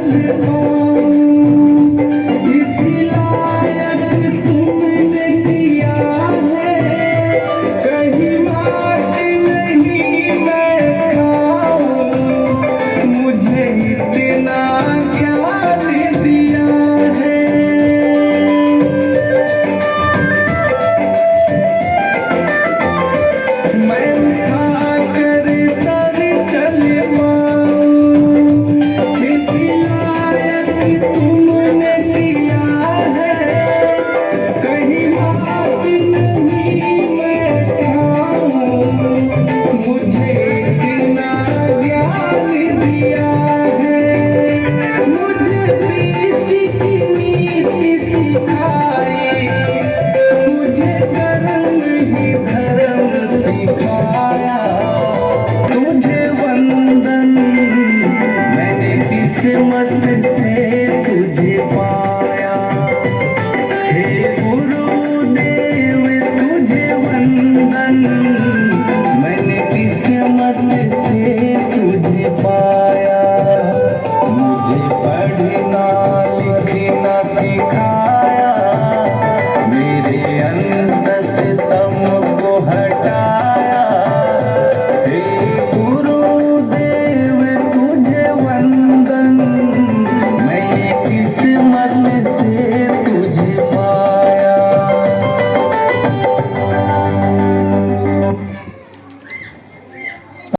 चल पाऊं, इस लायक तुमने किया है। कहीं बात नहीं मैं खाऊं, मुझे इतना ज्ञान दिया है। मैं उठा कर सर चल पाऊं, इस लायक तुमने किया है। कहीं बात नहीं मैं खाऊं, मुझे इतना ज्ञान दिया है। मुझे प्रीति की नीति सिखाई, मुझे कर्म ही धर्म सिखाया। तुझे वंदन मैंने किस्मत से